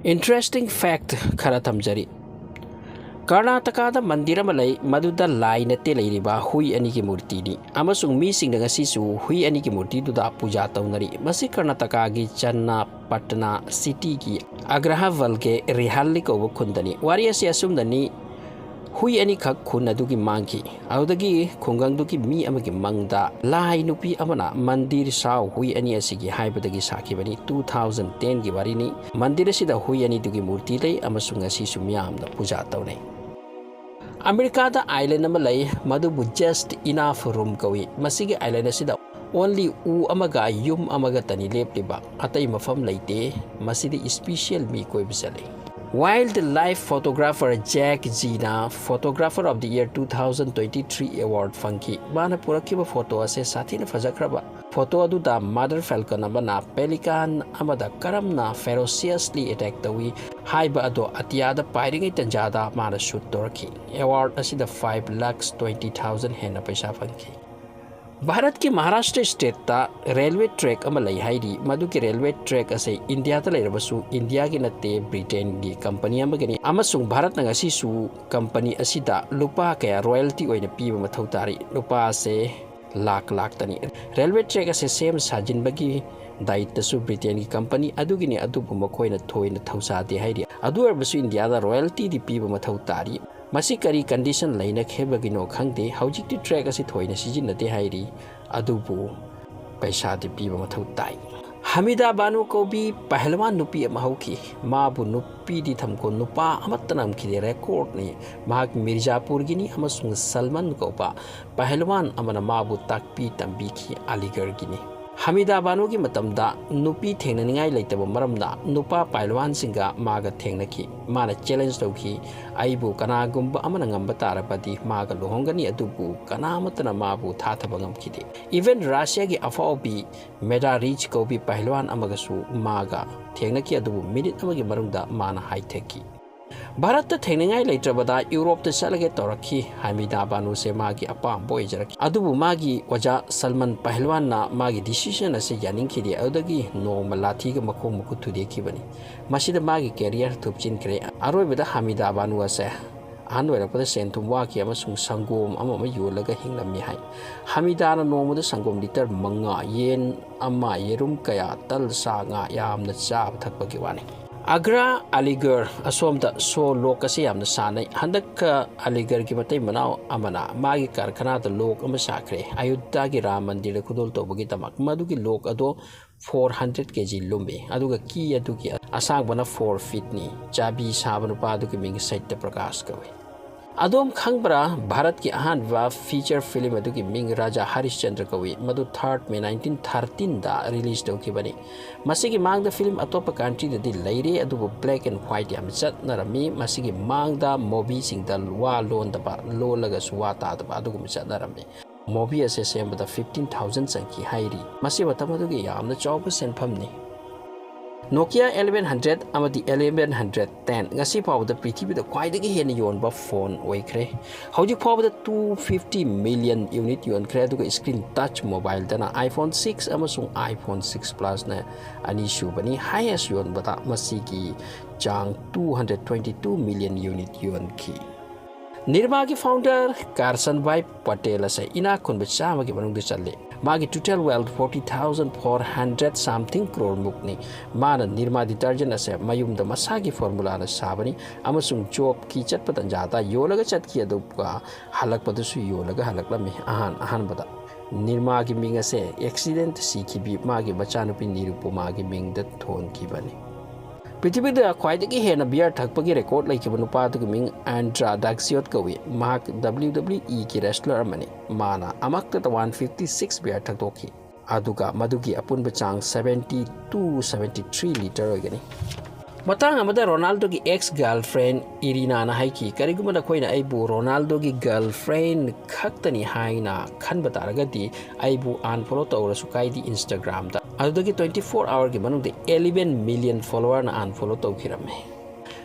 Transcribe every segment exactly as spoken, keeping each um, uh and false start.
Interesting fact ꯈꯔ ꯊꯝꯖꯔꯤ꯫ ꯀꯔꯅꯥꯇꯀꯥꯗ ꯃꯟꯗꯤꯔ ꯑꯃ ꯂꯩ, ꯃꯗꯨꯗ ꯂꯥꯏ ꯅꯠꯇꯦ, ꯂꯩꯔꯤꯕ ꯍꯨꯏ ꯑꯅꯤꯒꯤ ꯃꯨꯔꯇꯤꯅꯤ, ꯑꯃꯁꯨꯡ ꯃꯤꯁꯤꯡꯅ ꯉꯁꯤꯁꯨ ꯍꯨꯏ ꯑꯅꯤꯒꯤ ꯃꯨꯔꯇꯤꯗꯨꯗ ꯄꯨꯖꯥ ꯇꯧꯅꯔꯤ꯫ ꯃꯁꯤ ꯀꯔꯅꯥꯇꯀꯥꯒꯤ ꯆꯟꯅꯄꯠꯅꯥ ꯁꯤꯇꯤꯒꯤ ꯑꯒ꯭ꯔꯍꯥꯚꯜꯒꯦ ꯔꯤꯍꯥꯜꯂꯤ ꯀꯧꯕ ꯈꯨꯟꯗꯅꯤ꯫ ꯋꯥꯔꯤ ꯑꯁꯤ ꯑꯁꯨꯝꯅꯅꯤ: ꯍꯨꯏ ꯑꯅꯤꯈꯛ ꯈꯨꯟ ꯑꯗꯨꯒꯤ ꯃꯥꯡꯈꯤ꯫ ꯑꯗꯨꯗꯒꯤ ꯈꯨꯡꯒꯪꯗꯨꯒꯤ ꯃꯤ ꯑꯃꯒꯤ ꯃꯪꯗ ꯂꯥꯏ ꯅꯨꯄꯤ ꯑꯃꯅ ꯃꯟꯗꯤꯔ ꯁꯥꯎ ꯍꯨꯏ ꯑꯅꯤ ꯑꯁꯤꯒꯤ ꯍꯥꯏꯕꯗꯒꯤ ꯁꯥꯈꯤꯕꯅꯤ꯫ Two thousand ten ꯒꯤ ꯋꯥꯔꯤꯅꯤ꯫ ꯃꯟꯗꯤꯔ ꯑꯁꯤꯗ ꯍꯨꯏ ꯑꯅꯤꯗꯨꯒꯤ ꯃꯨꯔꯇꯤ ꯂꯩ, ꯑꯃꯁꯨꯡ ꯉꯁꯤꯁꯨ ꯃꯤꯌꯥꯝꯅ ꯄꯨꯖꯥ ꯇꯧꯅꯩ꯫ ꯑꯃꯦꯔꯤꯀꯥꯗ island ꯑꯃ ꯂꯩ, ꯃꯗꯨꯕꯨ Just Enough Room ꯀꯧꯏ꯫ ꯃꯁꯤꯒꯤ island ꯑꯁꯤꯗ only ꯎ ꯑꯃꯒ ꯌꯨꯝ ꯑꯃꯒꯇꯅꯤ ꯂꯦꯞꯂꯤꯕ, ꯑꯇꯩ ꯃꯐꯝ ꯂꯩꯇꯦ꯫ ꯃꯁꯤꯗ special ꯃꯤ ꯀꯣꯏꯕ ꯆꯠꯂꯤ꯫ Wildlife photographer Jack Zina Photographer of the Year two thousand twenty-three award ꯐꯪꯈꯤ꯫ ꯃꯥꯅ ꯄꯨꯔꯛꯈꯤꯕ ꯐꯣꯇꯣ ꯑꯁꯤ ꯁꯥꯊꯤꯅ ꯐꯖꯈ꯭ꯔꯕ꯫ ꯐꯣꯇꯣ ꯑꯗꯨꯗ mother falcon ꯑꯃꯅ pelican ꯑꯃꯗ ꯀꯔꯝꯅ ferociously attack ꯇꯧꯏ ꯍꯥꯏꯕ ꯑꯗꯨ ꯑꯇꯤꯌꯥꯗ ꯄꯥꯏꯔꯤꯉꯩ ꯇꯟꯖꯥꯗ ꯃꯥꯅ shoot ꯇꯧꯔꯛꯈꯤ꯫ Award ꯑꯁꯤꯗ five lakhs twenty thousand ꯍꯦꯟꯅ ꯄꯩꯁꯥ ꯐꯪꯈꯤ꯫ ꯚꯥꯔꯠꯀꯤ ꯃꯍꯥꯔꯥꯁꯇ꯭ꯔ stateꯇ railway track ꯑꯃ ꯂꯩ ꯍꯥꯏꯔꯤ꯫ ꯃꯗꯨꯒꯤ railway track ꯑꯁꯤ ꯏꯟꯗꯤꯌꯥꯗ ꯂꯩꯔꯕꯁꯨ ꯏꯟꯗꯤꯌꯥꯒꯤ ꯅꯠꯇꯦ, ꯕ꯭ꯔꯤꯇꯦꯟꯒꯤ company ꯑꯃꯒꯤꯅꯤ, ꯑꯃꯁꯨꯡ ꯚꯥꯔꯠꯅ ꯉꯁꯤꯁꯨ company ꯑꯁꯤꯗ ꯂꯨꯄꯥ ꯀꯌꯥ royalty ꯑꯣꯏꯅ ꯄꯤꯕ ꯃꯊꯧ ꯇꯥꯔꯤ꯫ ꯂꯨꯄꯥ ꯑꯁꯦ ꯂꯥꯛ ꯂꯥꯛꯇꯅꯤ꯫ Railway track ꯑꯁꯦ ꯁꯦꯝ ꯁꯥꯖꯤꯟꯕꯒꯤ ꯗꯥꯌꯤꯠꯇꯁꯨ ꯕ꯭ꯔꯤꯇꯦꯟꯒꯤ company ꯑꯗꯨꯒꯤꯅꯤ, ꯑꯗꯨꯕꯨ ꯃꯈꯣꯏꯅ ꯊꯣꯏꯅ ꯊꯧꯁꯥꯗꯦ ꯍꯥꯏꯔꯤ꯫ ꯑꯗꯨ ꯑꯣꯏꯔꯕꯁꯨ ꯏꯟꯗꯤꯌꯥꯗ royaltyꯗꯤ ꯄꯤꯕ ꯃꯊꯧ ꯇꯥꯔꯤ꯫ ꯃꯁꯤ ꯀꯔꯤ condition ꯂꯩꯅꯈꯤꯕꯒꯤꯅꯣ ꯈꯪꯗꯦ, ꯍꯧꯖꯤꯛꯇꯤ track ꯑꯁꯤ ꯊꯣꯏꯅ ꯁꯤꯖꯤꯟꯅꯗꯦ ꯍꯥꯏꯔꯤ, ꯑꯗꯨꯕꯨ ꯄꯩꯁꯥꯗꯤ ꯄꯤꯕ ꯃꯊꯧ ꯇꯥꯏ꯫ ꯍꯃꯤꯗꯥ ꯕꯥꯅꯨ ꯀꯧꯕꯤ ꯄꯍꯜꯋꯥꯟ ꯅꯨꯄꯤ ꯑꯃ ꯍꯧꯈꯤ꯫ ꯃꯥꯕꯨ ꯅꯨꯄꯤꯗꯤ ꯊꯝꯈꯣ, ꯅꯨꯄꯥ ꯑꯃꯠꯇꯅ ꯉꯝꯈꯤꯗꯦ, recordꯅꯤ꯫ ꯃꯍꯥꯛ ꯃꯤꯔꯖꯥꯄꯨꯔꯒꯤꯅꯤ ꯑꯃꯁꯨꯡ ꯁꯜꯃꯟ ꯀꯧꯕ ꯄꯍꯜꯋꯥꯟ ꯑꯃꯅ ꯃꯥꯕꯨ ꯇꯥꯛꯄꯤ ꯇꯝꯕꯤꯈꯤ꯫ ꯑꯂꯤꯒꯔꯒꯤꯅꯤ꯫ ꯍꯃꯤꯗꯥ ꯕꯥꯅꯨꯒꯤ ꯃꯇꯝꯗ ꯅꯨꯄꯤ ꯊꯦꯡꯅꯅꯤꯡꯉꯥꯏ ꯂꯩꯇꯕ ꯃꯔꯝꯅ ꯅꯨꯄꯥ ꯄꯍꯜꯋꯥꯟꯁꯤꯡꯒ ꯃꯥꯒ ꯊꯦꯡꯅꯈꯤ꯫ ꯃꯥꯅ challenge ꯇꯧꯈꯤ, "ꯑꯩꯕꯨ ꯀꯅꯥꯒꯨꯝꯕ ꯑꯃꯅ ꯉꯝꯕ ꯇꯥꯔꯕꯗꯤ ꯃꯥꯒ ꯂꯨꯍꯣꯡꯒꯅꯤ", ꯑꯗꯨꯕꯨ ꯀꯅꯥ ꯑꯃꯠꯇꯅ ꯃꯥꯕꯨ ꯊꯥꯊꯕ ꯉꯝꯈꯤꯗꯦ꯫ Even ꯔꯁꯤꯌꯥꯒꯤ ꯑꯐꯥꯎꯕꯤ ꯃꯦꯗꯥ ꯔꯤꯆ ꯀꯧꯕꯤ ꯄꯍꯜꯋꯥꯟ ꯑꯃꯒꯁꯨ ꯃꯥꯒ ꯊꯦꯡꯅꯈꯤ, ꯑꯗꯨꯕꯨ minute ꯑꯃꯒꯤ ꯃꯅꯨꯡꯗ ꯃꯥꯅ ꯍꯥꯏꯊꯈꯤ꯫ ꯚꯥꯔꯠꯇ ꯊꯦꯡꯅꯉꯥꯏ ꯂꯩꯇ꯭ꯔꯕꯗ ꯌꯨꯔꯣꯞꯇ ꯆꯠꯂꯒꯦ ꯇꯧꯔꯛꯈꯤ꯫ ꯍꯃꯤꯗꯥ ꯕꯥꯅꯨꯁꯦ ꯃꯥꯒꯤ ꯑꯄꯥꯝꯕ ꯑꯣꯏꯖꯔꯛꯈꯤ꯫ ꯑꯗꯨꯕꯨ ꯃꯥꯒꯤ ꯑꯣꯖꯥ ꯁꯜꯃꯟ ꯄꯍꯜꯋꯥꯟꯅ ꯃꯥꯒꯤ decision ꯑꯁꯤ ꯌꯥꯅꯤꯡꯈꯤꯗꯦ꯫ ꯑꯗꯨꯗꯒꯤ ꯅꯣꯡꯃ ꯂꯥꯊꯤꯒ ꯃꯈꯣꯡ ꯃꯈꯨꯠ ꯊꯨꯗꯦꯛꯈꯤꯕꯅꯤ꯫ ꯃꯁꯤꯗ ꯃꯥꯒꯤ career ꯊꯨꯞꯆꯤꯟꯈ꯭ꯔꯦ꯫ ꯑꯔꯣꯏꯕꯗ ꯍꯃꯤꯗꯥ ꯕꯥꯅꯨ ꯑꯁꯦ ꯑꯍꯟ ꯑꯣꯏꯔꯛꯄꯗ ꯁꯦꯟ ꯊꯨꯝ ꯋꯥꯈꯤ ꯑꯃꯁꯨꯡ ꯁꯪꯒꯣꯝ ꯑꯃ ꯑꯃ ꯌꯣꯜꯂꯒ ꯍꯤꯡꯂꯝꯃꯤ ꯍꯥꯏ꯫ ꯍꯃꯤꯗꯥꯅ ꯅꯣꯡꯃꯗ ꯁꯪꯒꯣꯝ litre ꯃꯉꯥ, ꯌꯦꯟ ꯑꯃ, ꯌꯦꯔꯨꯝ ꯀꯌꯥ, ꯇꯜ, ꯁꯥ, ꯉꯥ ꯌꯥꯝꯅ ꯆꯥꯕ ꯊꯛꯄꯒꯤ ꯋꯥꯅꯤ꯫ ꯑꯒ꯭ꯔꯥ, ꯑꯂꯤꯒꯔ, ꯑꯁꯣꯝꯗ ꯁꯣ ꯂꯣꯛ ꯑꯁꯤ ꯌꯥꯝꯅ ꯁꯥꯟꯅꯩ꯫ ꯍꯟꯗꯛꯀ ꯑꯂꯤꯒꯔꯒꯤ ꯃꯇꯩ ꯃꯅꯥꯎ ꯑꯃꯅ ꯃꯥꯒꯤ ꯀꯔꯈꯅꯥꯗ ꯂꯣꯛ ꯑꯃ ꯁꯥꯈ꯭ꯔꯦ꯫ ꯑꯌꯨꯙꯥꯒꯤ ꯔꯥꯝ ꯃꯟꯗꯤꯔꯗ ꯈꯨꯗꯣꯜ ꯇꯧꯕꯒꯤꯗꯃꯛ ꯃꯗꯨꯒꯤ ꯂꯣꯛ ꯑꯗꯣ four hundred kg ꯂꯨꯝꯃꯤ꯫ ꯑꯗꯨꯒ ꯀꯤ ꯑꯗꯨꯒꯤ ꯑꯁꯥꯡꯕꯅ four feetꯅꯤ꯫ ꯆꯥꯕꯤ ꯁꯥꯕ ꯅꯨꯄꯥ ꯑꯗꯨꯒꯤ ꯃꯤꯡ ꯁꯩꯇ꯭ꯌ ꯄ꯭ꯔꯀꯥꯁ ꯀꯧꯏ꯫ ꯑꯗꯣꯝ ꯈꯪꯕ꯭ꯔꯥ, ꯚꯥꯔꯠꯀꯤ ꯑꯍꯥꯟꯕ feature film ꯑꯗꯨꯒꯤ ꯃꯤꯡ ꯔꯥꯖꯥ ꯍꯔꯤꯁꯆꯟꯗ꯭ꯔ ꯀꯧꯏ꯫ ꯃꯗꯨ third May nineteen thirteenꯗ release ꯇꯧꯈꯤꯕꯅꯤ꯫ ꯃꯁꯤꯒꯤ ꯃꯥꯡꯗ film ꯑꯇꯣꯞꯄ countryꯗꯗꯤ ꯂꯩꯔꯦ, ꯑꯗꯨꯕꯨ black and white ꯌꯥꯝ ꯆꯠꯅꯔꯝꯃꯤ꯫ ꯃꯁꯤꯒꯤ ꯃꯥꯡꯗ movieꯁꯤꯡꯗ ꯋꯥ ꯂꯣꯟꯗꯕ, ꯂꯣꯜꯂꯒꯁꯨ ꯋꯥ ꯇꯥꯗꯕ ꯑꯗꯨꯒꯨꯝꯕ ꯆꯠꯅꯔꯝꯃꯤ꯫ Movie ꯑꯁꯦ ꯁꯦꯝꯕꯗ fifteen thousand ꯆꯪꯈꯤ ꯍꯥꯏꯔꯤ꯫ ꯃꯁꯤ ꯃꯇꯝ ꯑꯗꯨꯒꯤ ꯌꯥꯝꯅ ꯆꯥꯎꯕ ꯁꯦꯟꯐꯝꯅꯤ꯫ Nokia eleven hundred ꯑꯃꯗꯤ eleven hundred ten ꯉꯁꯤ ꯐꯥꯎꯕꯗ ꯄ꯭ꯔꯤꯊꯤꯕꯤꯗ ꯈ꯭ꯋꯥꯏꯗꯒꯤ ꯍꯦꯟꯅ ꯌꯣꯟꯕ phone ꯑꯣꯏꯈ꯭ꯔꯦ꯫ ꯍꯧꯖꯤꯛ ꯐꯥꯎꯕꯗ two fifty million unit ꯌꯣꯟꯈ꯭ꯔꯦ, ꯑꯗꯨꯒ screen touch mobileꯗꯅ iPhone six ꯑꯃꯁꯨꯡ iPhone six Plusꯅ ꯑꯅꯤꯁꯨꯕꯅꯤ꯫ Highest ꯌꯣꯟꯕꯗ ꯃꯁꯤꯒꯤ ꯆꯥꯡ two hundred twenty two million unit ꯌꯣꯟꯈꯤ꯫ ꯅꯤꯔꯃꯥꯒꯤ founder ꯀꯥꯔꯁꯟꯚꯥꯏ Patel ꯑꯁꯦ ꯏꯅꯥꯛ ꯈꯨꯟꯕ ꯆꯥꯝꯃꯒꯤ ꯃꯅꯨꯡꯗ ꯆꯜꯂꯤ꯫ ꯃꯥꯒꯤ total wealth forty thousand four hundred something crore ꯃꯨꯛꯅꯤ꯫ ꯃꯥꯅ ꯅꯤꯔꯃꯥ detergent ꯑꯁꯦ ꯃꯌꯨꯝꯗ ꯃꯁꯥꯒꯤ formulaꯅ ꯁꯥꯕꯅꯤ ꯑꯃꯁꯨꯡ jobꯀꯤ ꯆꯠꯄ ꯇꯟꯖꯥꯗ ꯌꯣꯜꯂꯒ ꯆꯠꯈꯤ, ꯑꯗꯨꯒ ꯍꯜꯂꯛꯄꯗꯁꯨ ꯌꯣꯜꯂꯒ ꯍꯜꯂꯛꯂꯝꯃꯤ꯫ ꯑꯍꯥꯟ ꯑꯍꯥꯟꯕꯗ ꯅꯤꯔꯃꯥꯒꯤ ꯃꯤꯡ ꯑꯁꯦ accident ꯁꯤꯈꯤꯕꯤ ꯃꯥꯒꯤ ꯃꯆꯥꯅꯨꯄꯤ ꯅꯤꯔꯨꯄꯃꯥꯒꯤ ꯃꯤꯡꯗ ꯊꯣꯟꯈꯤꯕꯅꯤ꯫ ꯄ꯭ꯔꯤꯊꯤꯕꯤꯗ ꯈ꯭ꯋꯥꯏꯗꯒꯤ ꯍꯦꯟꯅ beer ꯊꯛꯄꯒꯤ record ꯂꯩꯈꯤꯕ ꯅꯨꯄꯥ ꯑꯗꯨꯒꯤ ꯃꯤꯡ ꯑꯦꯟꯗ꯭ꯔꯥ ꯗꯥꯛꯁꯤꯌꯣꯠ ꯀꯧꯏ꯫ ꯃꯍꯥꯛ WWEꯒꯤ wrestler ꯑꯃꯅꯤ꯫ ꯃꯥꯅ ꯑꯃꯛꯇꯗ one fifty six beer ꯊꯛꯇꯣꯛꯈꯤ, ꯑꯗꯨꯒ ꯃꯗꯨꯒꯤ ꯑꯄꯨꯟꯕ ꯆꯥꯡ seventy two, seventy three litre ꯑꯣꯏꯒꯅꯤ꯫ ꯃꯇꯥꯡ ꯑꯃꯗ ꯔꯣꯅꯥꯜꯗꯣꯒꯤ ex girlfriend ꯏꯔꯤꯅꯥꯅ ꯍꯥꯏꯈꯤ, "ꯀꯔꯤꯒꯨꯝꯕ ꯅꯈꯣꯏꯅ ꯑꯩꯕꯨ ꯔꯣꯅꯥꯜꯗꯣꯒꯤ girlfriend ꯈꯛꯇꯅꯤ ꯍꯥꯏꯅ ꯈꯟꯕ ꯇꯥꯔꯒꯗꯤ ꯑꯩꯕꯨ unfollow ꯇꯧꯔꯁꯨ ꯀꯥꯏꯗꯦ Instagramꯗ꯫" ꯑꯗꯨꯗꯒꯤ twenty four hourꯒꯤ ꯃꯅꯨꯡꯗ eleven million followerꯅ unfollow ꯇꯧꯈꯤꯔꯝꯃꯤ꯫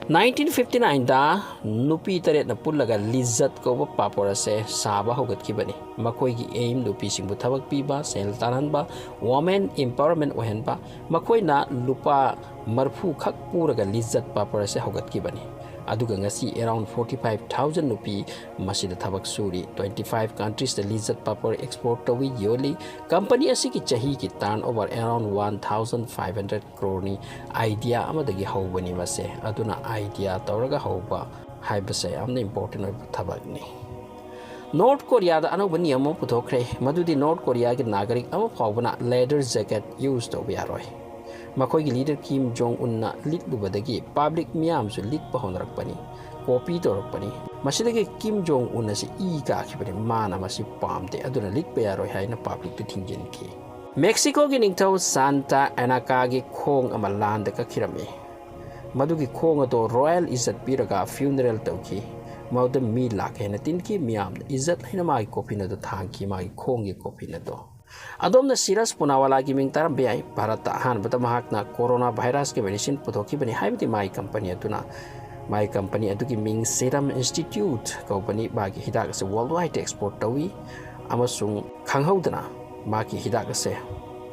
ꯅꯥꯏꯟꯇꯤꯟ ꯐꯤꯐꯇꯤ ꯅꯥꯏꯟꯗ ꯅꯨꯄꯤ ꯇꯔꯦꯠꯅ ꯄꯨꯜꯂꯒ ꯂꯤꯖꯠ ꯀꯧꯕ ꯄꯥꯄꯣꯔ ꯑꯁꯦ ꯁꯥꯕ ꯍꯧꯒꯠꯈꯤꯕꯅꯤ꯫ ꯃꯈꯣꯏꯒꯤ ꯑꯦꯝ ꯅꯨꯄꯤꯁꯤꯡꯕꯨ ꯊꯕꯛ ꯄꯤꯕ, ꯁꯦꯜ ꯇꯥꯟꯍꯟꯕ, ꯋꯣꯃꯦꯟ ꯑꯦꯝꯄꯥꯋꯔꯃꯦꯟ ꯑꯣꯏꯍꯟꯕ꯫ ꯃꯈꯣꯏꯅ ꯂꯨꯄꯥ ꯃꯔꯐꯨ ꯈꯛ ꯄꯨꯔꯒ ꯂꯤꯖꯠ ꯄꯥꯄꯣꯔ ꯑꯁꯦ ꯍꯧꯒꯠꯈꯤꯕꯅꯤ꯫ ꯑꯗꯨꯒ ꯉꯁꯤ around forty five thousand ꯅꯨꯄꯤ ꯃꯁꯤꯗ ꯊꯕꯛ ꯁꯨꯔꯤ꯫ Twenty five countriesꯇ ꯂꯤꯖꯠ ꯄꯥꯄꯣꯔ ꯑꯦꯛꯁꯄꯣꯔꯠ ꯇꯧꯏ, ꯌꯣꯜꯂꯤ꯫ ꯀꯝꯄꯅꯤ ꯑꯁꯤꯒꯤ ꯆꯍꯤꯒꯤ turnover around one thousand five hundred crore ꯅꯤ꯫ ꯑꯥꯏꯗꯤꯌꯥ ꯑꯃꯗꯒꯤ ꯍꯧꯕꯅꯤ ꯃꯁꯦ, ꯑꯗꯨꯅ ꯑꯥꯏꯗꯤꯌꯥ ꯇꯧꯔꯒ ꯍꯧꯕ ꯍꯥꯏꯕꯁꯦ ꯌꯥꯝꯅ ꯏꯝꯄꯣꯔꯇꯦꯟ ꯑꯣꯏꯕ ꯊꯕꯛꯅꯤ꯫ ꯅꯣꯔꯠ ꯀꯣꯔꯤꯌꯥꯗ ꯑꯅꯧꯕ ꯅꯤꯌꯝ ꯑꯃ ꯄꯨꯊꯣꯛꯈ꯭ꯔꯦ, ꯃꯗꯨꯗꯤ ꯅꯣꯔꯠ ꯀꯣꯔꯤꯌꯥꯒꯤ ꯅꯥꯒꯔꯤꯛ ꯑꯃ ꯐꯥꯎꯕꯅ ꯂꯦꯗꯔ ꯖꯦꯀꯦꯠ ꯌꯨꯁ ꯇꯧꯕ ꯌꯥꯔꯣꯏ꯫ ꯃꯈꯣꯏꯒꯤ ꯂꯤꯗꯔ ꯀꯤꯝ ꯖꯣꯡ ꯎꯟꯅ ꯂꯤꯠꯂꯨꯕꯗꯒꯤ ꯄꯕ꯭ꯂꯤꯛ ꯃꯤꯌꯥꯝꯁꯨ ꯂꯤꯠꯄ ꯍꯧꯅꯔꯛꯄꯅꯤ, ꯀꯣꯄꯤ ꯇꯧꯔꯛꯄꯅꯤ꯫ ꯃꯁꯤꯗꯒꯤ ꯀꯤꯝ ꯖꯣꯡ ꯎꯟ ꯑꯁꯤ ꯏ ꯀꯥꯈꯤꯕꯅꯤ, ꯃꯥꯅ ꯃꯁꯤ ꯄꯥꯝꯗꯦ, ꯑꯗꯨꯅ ꯂꯤꯠꯄ ꯌꯥꯔꯣꯏ ꯍꯥꯏꯅ ꯄꯕ꯭ꯂꯤꯛꯇ ꯊꯤꯡꯖꯤꯟꯈꯤ꯫ ꯃꯦꯛꯁꯤꯀꯣꯒꯤ ꯅꯤꯡꯊꯧ ꯁꯥꯟꯇꯥ ꯑꯦꯅꯥꯀꯥꯒꯤ ꯈꯣꯡ ꯑꯃ ꯂꯥꯟꯗ ꯀꯛꯈꯤꯔꯝꯃꯤ꯫ ꯃꯗꯨꯒꯤ ꯈꯣꯡ ꯑꯗꯣ ꯔꯣꯌꯦꯜ ꯏꯖꯠ ꯄꯤꯔꯒ ꯐ꯭ꯌꯨꯅꯔꯦꯜ ꯇꯧꯈꯤ꯫ ꯃꯗꯨꯗ ꯃꯤ ꯂꯥꯛ ꯍꯦꯟꯅ ꯇꯤꯟꯈꯤ꯫ ꯃꯤꯌꯥꯝꯅ ꯏꯖꯠ ꯍꯥꯏꯅ ꯃꯥꯒꯤ ꯀꯣꯐꯤꯟ ꯑꯗꯨ ꯊꯥꯡꯈꯤ, ꯃꯥꯒꯤ ꯈꯣꯡꯒꯤ ꯀꯣꯐꯤꯟ ꯑꯗꯨ꯫ ꯑꯗꯣꯝꯅ ꯁꯤꯔꯁ ꯄꯨꯅꯥꯋꯥꯂꯥꯒꯤ ꯃꯤꯡ ꯇꯥꯔꯝꯕ ꯌꯥꯏ꯫ ꯚꯥꯔꯠꯇ ꯑꯍꯥꯟꯕꯗ ꯃꯍꯥꯛꯅ ꯀꯣꯔꯣꯅꯥ ꯚꯥꯏꯔꯁꯀꯤ ꯃꯦꯗꯤꯁꯤꯟ ꯄꯨꯊꯣꯛꯈꯤꯕꯅꯤ, ꯍꯥꯏꯕꯗꯤ ꯃꯥꯒꯤ ꯀꯝꯄꯅꯤ ꯑꯗꯨꯅ, ꯃꯥꯒꯤ ꯀꯝꯄꯅꯤ ꯑꯗꯨꯒꯤ ꯃꯤꯡ ꯁꯤꯔꯝ ꯏꯟꯁꯇꯤꯇ꯭ꯌꯨꯠ ꯀꯧꯕꯅꯤ꯫ ꯃꯥꯒꯤ ꯍꯤꯗꯥꯛ ꯑꯁꯤ ꯋꯥꯔꯜ ꯋꯥꯏꯗ ꯑꯦꯛꯁꯄꯣꯔꯠ ꯇꯧꯏ ꯑꯃꯁꯨꯡ ꯈꯪꯍꯧꯗꯅ ꯃꯥꯒꯤ ꯍꯤꯗꯥꯛ ꯑꯁꯦ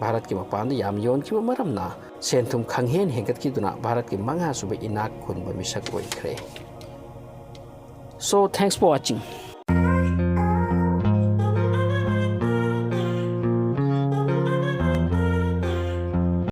ꯚꯥꯔꯠꯀꯤ ꯃꯄꯥꯟꯗ ꯌꯥꯝ ꯌꯣꯟꯈꯤꯕ ꯃꯔꯝꯅ ꯁꯦꯟ ꯊꯨꯝ ꯈꯪꯍꯦꯟ ꯍꯦꯟꯒꯠꯈꯤꯗꯨꯅ ꯚꯥꯔꯠꯀꯤ ꯃꯉꯥꯁꯨꯕ ꯏꯅꯥꯛ ꯈꯨꯟꯕ ꯃꯤꯁꯛ ꯑꯣꯏꯈ꯭ꯔꯦ꯫ So, thanks for watching.